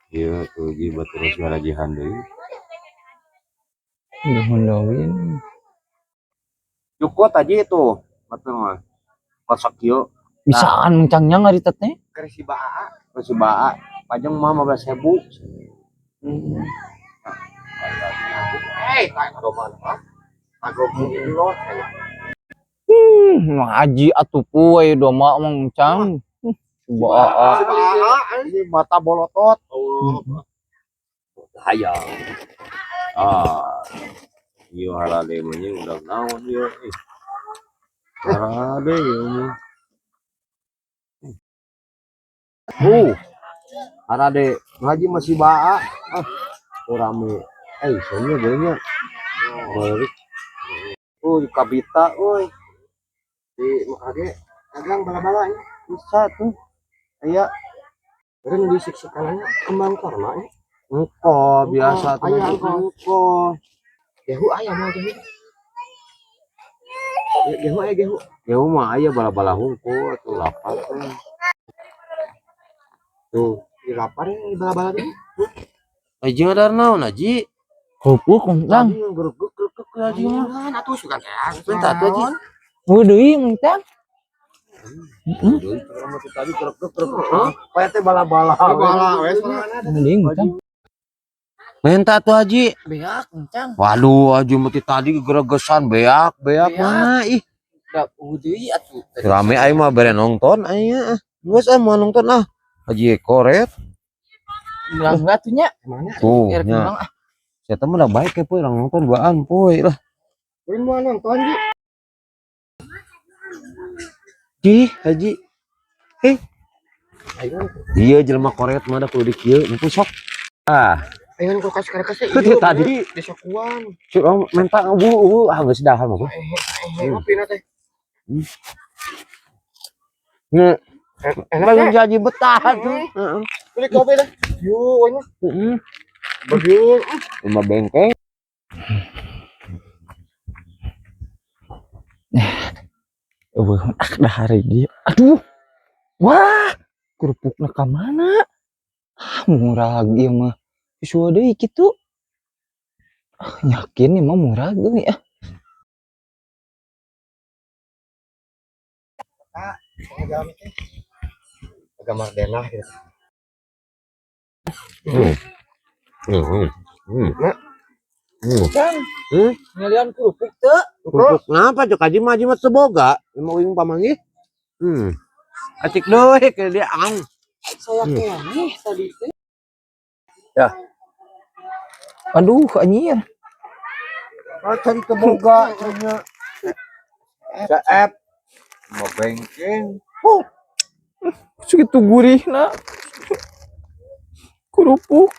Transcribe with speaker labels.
Speaker 1: Ieu tuh ji batur geus ngarajihan deui.
Speaker 2: Nuhun.
Speaker 1: Jukut aja itu batur mah. Kosok kieu.
Speaker 2: Bisaan Mang Cang nya ngarita teh.
Speaker 1: Keur si Baa, keur si Baa pajeng mah 15.000.
Speaker 3: Eh, tak domba mah. Agogo lo.
Speaker 2: Haji atuh poe domba Mang Cang. Baa.
Speaker 1: Ini mata bolotot. Hayang. Ah. Ieu harade mah nya udah naon ieu ih. Harade ieu mah. Harade ngaji masih baa. Ah, rame. Eh, soalnya geunya. Balik. Di kabita euy.
Speaker 3: Di Mekage dagang bala-bala ya.
Speaker 1: Bisa tuh. Aya
Speaker 3: Beureum di sik-sikanana kembang korma nya.
Speaker 1: Engko biasa tuh.
Speaker 3: Aya engko.
Speaker 1: Engko.
Speaker 3: Gehu aya mah gehu. Gehu aya gehu.
Speaker 1: Gehu mah aya bala-bala hungkul atuh lapar teh. Tuh.
Speaker 3: Di lapar ya bala-bala teh.
Speaker 1: Aji ngadar naon aji?
Speaker 2: Kerupuk Mang Cang.
Speaker 1: Tadi geregek geregek aji mah.
Speaker 3: Jangan atuh sugan teh.
Speaker 1: Bentar tuh aji.
Speaker 2: Eueuh deui Mang Cang.
Speaker 1: Deui mah tadi geregek geregek. Kayak teh bala-bala.
Speaker 3: Bala we sorangan.
Speaker 2: Deui Mang Cang.
Speaker 1: Minta tuh haji.
Speaker 2: Beak Mang Cang.
Speaker 1: Waduh, haji mah tadi geregesan beak, beak
Speaker 2: Beak.
Speaker 1: mah ih.
Speaker 2: Da eueuh deui atuh.
Speaker 1: Rame aing mah bere nonton aing ah. Geus ah mau nonton ah. Haji koret.
Speaker 2: Bilang atuh nya.
Speaker 3: Mana?
Speaker 1: Tuh,
Speaker 2: Erek
Speaker 1: nya.
Speaker 2: menang ah.
Speaker 1: Saya mah udah baik ya poe orang nonton duaan poe lah.
Speaker 3: Beureum moal nonton ji.
Speaker 1: Ji, haji. Eh,
Speaker 3: Ayo
Speaker 1: iya jelema koret mah da kudu di kieu, nempo sok. Ah,
Speaker 3: ayo kulkas karekas teh.
Speaker 1: Itu tadi.
Speaker 3: Disokuan.
Speaker 1: Cuk minta eueuh ah geus dahar mah.
Speaker 3: Eh, ngopi na teh.
Speaker 1: Nya,
Speaker 3: Enak
Speaker 1: baru
Speaker 3: ya.
Speaker 1: jadi betah tuh. Heeh.
Speaker 3: Beli kopi dah. Yuk, ini.
Speaker 1: Heeh.
Speaker 3: Bagi.
Speaker 1: Lima bengkeng.
Speaker 2: Eueuh ah dahar ieu. Aduh. Wah, kerupukna ka mana? Ah, murah ieu mah. Disuo deui kitu. Ah, yakin ieu mah murah geui ah.
Speaker 3: Agak mardenah gitu.
Speaker 1: Hmm. Hmm.
Speaker 2: Cang,
Speaker 1: Hmm?
Speaker 2: ngalian kerupuk teu?
Speaker 1: Kerupuk ngapa cok haji mah haji mah teu boga. Mau uing pamanggih. Hmm. Acik deui ke dia ang.
Speaker 2: Saya keneh tadi teh.
Speaker 1: Ya.
Speaker 2: Aduh, anjir.
Speaker 1: Ah, tadi teboga nya. Saep. Mau bengkeng.
Speaker 2: Segitu gurihna. Kerupuk.